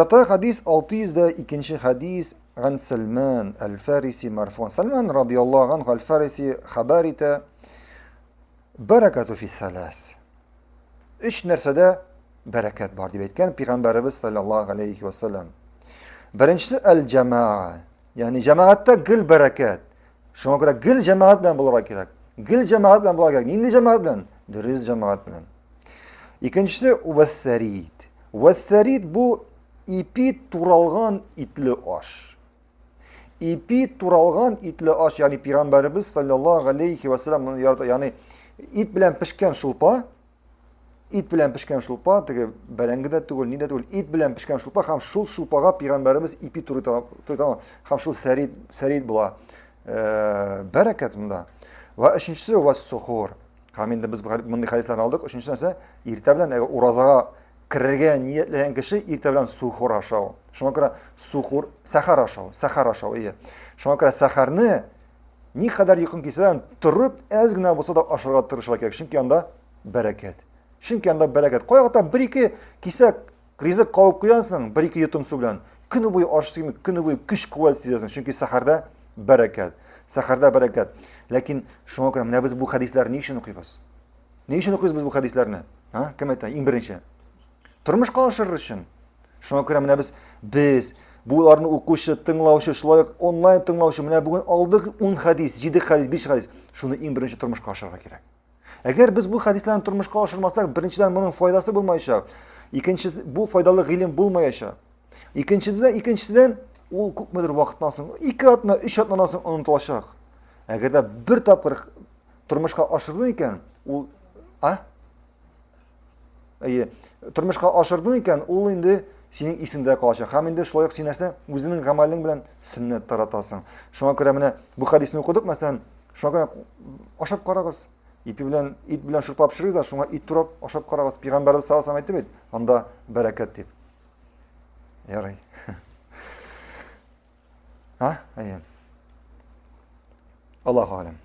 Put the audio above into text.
Тата хадис 602 хадис ган Сәлман әл-Фариси марфуан. Сәлман радиаллаһу анху әл-Фариси хәбәр итә. Бәрәкәту фи сәләс. Өч нәрсәдә бәрәкәт бар дип әйткән пәйгамбәребез саллаллаһу алейхи ва саллям. Беренчесе әл-җамаа. Ягъни җәмәгатьтә гел бәрәкәт. Шуңа күрә гел җәмәгать белән булырга кирәк. Гел җәмәгать белән булырга кирәк. Нинди җәмәгать белән? Дөрес җәмәгать белән. Икенчесе вәссәрид. Вәссәрид бу ипи туралган итле аш. Ипи туралган итле аш, ягъни пәйгамбәребез саллаллаһу алейхи ва саллям моны ярата, ягъни ит белән пешкән шулпа, ит белән пешкән шулпа, теге бәрәңге дә түгел, ни дә түгел, ит белән пешкән шулпа һәм шул шулпага пәйгамбәребез ипи турый һәм шул сәрид, сәрид була. Э, бәрәкәт монда. Ва өченчесе вассухур. Һәм инде без мондый хәдисләрне алдык. Өченче нәрсә, иртә белән әгәр уразага керергә ниятләгән кеше иртә белән сухур ашау. Шуңа күрә сухур, сәхәр ашау, сәхәр ашау, ие. Шуңа күрә сәхәрне никадәр йокың килсә дә, торып әз генә булса да ашарга тырышырга кирәк. Чөнки анда бәрәкәт. Чөнки анда бәрәкәт. Кайвакытта бер-ике кисәк ризык кабып куясың, бер-ике йотым су белән. Көне буе аш килми, көне буе көч-куәт сизәсең, чөнки сәхәрдә бәрәкәт. Сәхәрдә бәрәкәт. Ләкин шуңа күрә менә без бу хәдисләрне ни өчен укыйбыз? Ни өчен укыйбыз без бу хәдисләрне? А, кем әйтә? Иң беренче. Тормышка ашырыр өчен. Шуңа күрә менә без без буларны укучы, тыңлаучы, шулай ук онлайн тыңлаучы, менә бүген алдык 10 хәдис, 7 хәдис, 5 хәдис. Шуны иң беренче тормышка ашырырга кирәк. Әгәр без бу хәдисләрне тормышка ашырмасак, беренчедән моның файдасы булмаячак. Икенче, бу файдалы гыйлем булмаячак. Икенчедән, икенчедән ул күпмедер вакыттан соң, ике атна, өч атнадан соң онытылачак. Әгәр дә бер тапкыр тормышка ашырдың икән, ул а? Әйе, тормышка ашырдың икән, ул инде синең исеңдә калачак. Һәм инде шулай ук син нәрсә, үзеңнең гамәлең белән сөннәт таратасың. Шуңа күрә менә бу хәдисне укыдык, мәсәлән, шуңа күрә ашап карагыз. Ипи белән, ит белән шурпа пешерегез дә, шуңа ит турап ашап карагыз. Пәйгамбәрбез саллаллаһу алейһи әйтте бит, анда бәрәкәт дип. Ярый. А? Әйе. Аллаһу алем.